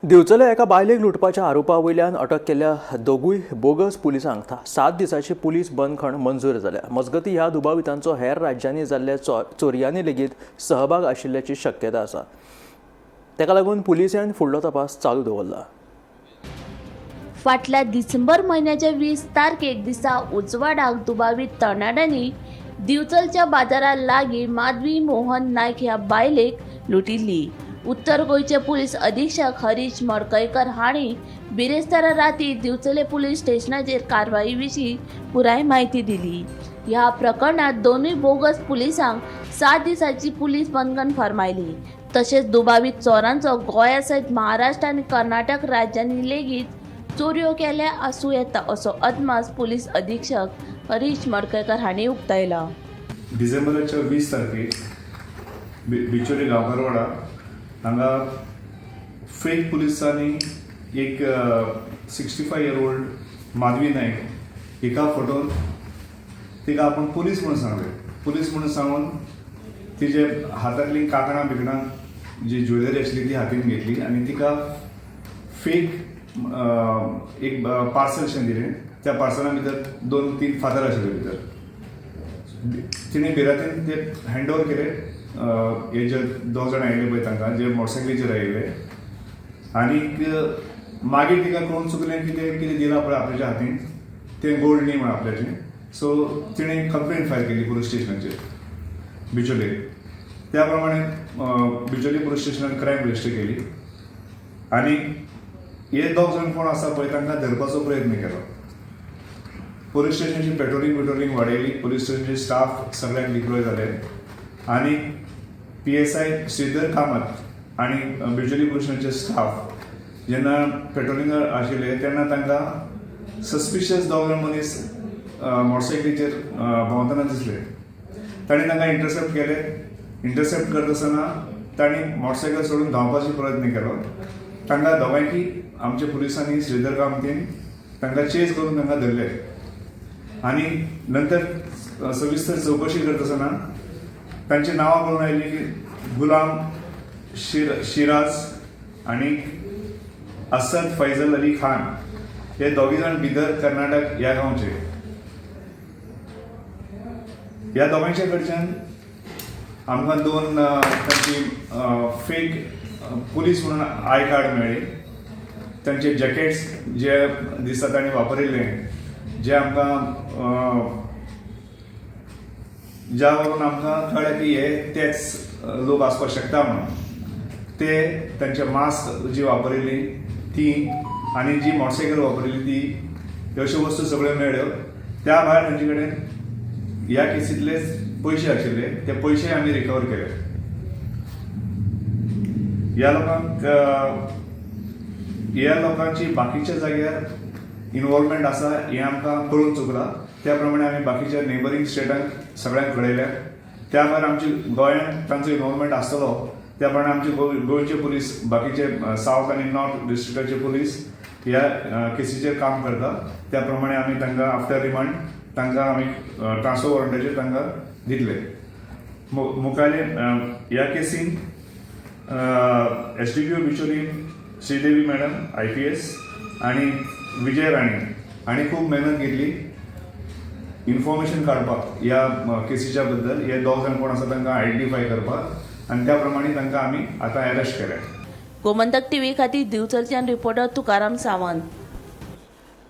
दिवचले एका बायलेक लुटपाच्या आरोपा वयल्यान अटक केल्ल्या दोगूय बोगस पुलिसांक 7 दिसांची पुलीस बंदखण मंजूर जाल्या. मजगतीं, ह्या दुबावितांचो हेर राज्यांनी जाल्ल्या चोरयांनी लेगीत सहभाग आशिल्ल्याची शक्यता आसा. ताका लागून पुलिसांनी फुडलो तपास चालू दवरला. फाटल्या डिसेंबर म्हयन्याच्या 20 तारखेक दिसा उजवाडाक दुबावीत तरणाट्यांनी दिवचलच्या बाजारा लागीं माधवी मोहन नायक ह्या बायलेक लुटिल्ली. उत्तर गोंयचे पुलीस अधीक्षक हरीश मडकयकर हांणी बिरेस्तारा राती दिवचले पुलीस स्टेशनाचेर कारवाई विशीं पुराय म्हायती दिली. ह्या प्रकरणात दोनूय बोगस पुलिसांक 7 दिसांची पुलीस बंदखण फर्मायली. तशेंच दुबावीत चोरांचो गोंया सयत महाराष्ट्र आनी कर्नाटक राज्यांनी लेगीत चोरयो केल्या आसूं येता, असो अदमास पुलीस अधीक्षक हरीश मडकयकर हांणी उक्तायला. डिसेंबराच्या 20 तारखेक बिचोली गांवकारवाडा हांगा फेक पुलिसांनी एक 65 year old Madhavi Naik हिका फटोवन तिका आपूण पुलीस म्हणून सांगलें. पुलीस म्हणून सांगून तिजे हातांतलीं कांकणां बिकणां, जी ज्वेलरी आशिल्ली ती हातीन घेतली आनी तिका फेक एक पार्सल शें दिलें. त्या पार्सला भितर दोन तीन फातर आशिल्ले भितर. तिणें भिरांतेन ते हँड ओवर केले हे जे दोग जाण आयिल्ले पळय तांकां, जे मोटरसायकलीचेर आयिल्ले. आनीक मागीर तिका कळून चुकलें की तें कितें दिलां पळय आपल्याच्या हातीन तें गोल्ड न्ही म्हण आपल्याचें. सो तिणें कंप्लेन फायल केली पुलीस स्टेशनाचेर बिचोले. त्या प्रमाणे बिचोली पुलीस स्टेशनान क्रायम रजिस्टर केली आनी हे दोग जाण कोण आसा पळय तांकां धरपाचो प्रयत्न केलो. पुलीस स्टेशनाची पेट्रोलिंग बिट्रोलिंग वाडयली. पुलीस स्टेशनचे स्टाफ सगळ्यांक डिप्लॉय जाले आनी पीएसआय श्रीधर कामत आनी बिचोली पुलीस स्टेशनचे स्टाफ जेन्ना पेट्रोलिंगार आशिल्ले तेन्ना तांकां सस्पिशियस दोग जाण मनीस मोटरसायकलीचेर भोंवतना दिसले. तांणी तांकां इंटरसेप्ट केले. इंटरसेप्ट करता आसतना तांणी मोटरसायकल सोडून धांवपाचो प्रयत्न केलो. तांकां दोगांयकी आमच्या पुलिसांनी, श्रीधर कामतीन तांकां चेज करून तांकां धरले आनी नंतर सविस्तर चवकशी करता आसतना तांची नांवां कळून आयली की गुलाम शिराज आनी असद फैजल अली खान. हे दोगी जाण बिदर, कर्नाटक ह्या गांवचे. ह्या दोगांच्या कडच्यान आमकां दोन तांची फेक पुलीस म्हणून I card मेळ्ळी. तांचे जॅकेट्स जे दिसा तांणी वापरिल्ले, जे आमकां ज्या वरून आमकां कळ्ळें की हे तेच लोक आसपाक शकता म्हणून, ते तांचे मास्क जी वापरिल्ली ती आनी जी मोटरसायकल वापरिल्ली ती, अश्यो वस्तू सगळ्यो मेळ्ळ्यो. त्या भायर तांचे कडेन ह्या केसींतलेच पयशे आशिल्ले. ते पयशे आमी रिकवर केले. ह्या लोकांची बाकीच्या जाग्यार इनवॉल्वमेंट आसा हें आमकां कळून चुकलां. त्या प्रमाणे आमी बाकीच्या नेबरींग स्टेटांक सगळ्यांक कळयल्या. त्या भायर आमची गोंयांत तांचो इनवॉल्वमेंट आसतलो, त्या प्रमाणे आमचे गोंयचे पुलीस, बाकीचे सावथ आनी नॉर्थ डिस्ट्रिक्टाचे पुलीस ह्या केसीचेर काम करता. त्या प्रमाणे आमी तांकां आफ्टर रिमांड तांकां आमी ट्रान्सफर वॉरंटाचेर तांकां दितले. मुखायले ह्या केसीन SDPO Bicholim Shridevi madam IPS आनी विजय राणे हांणी खूब मेहनत घेतली इन्फॉर्मेशन काडपाक ह्या केसीच्या बद्दल, हे दोग जाण कोण आसा तांकां आयडेंटिफाय करपाक आनी त्या प्रमाणे तांकां आमी आतां अरेस्ट केले. गोमंतक टीव्ही खातीर दिवचलच्यान रिपोर्टर तुकाराम सावंत.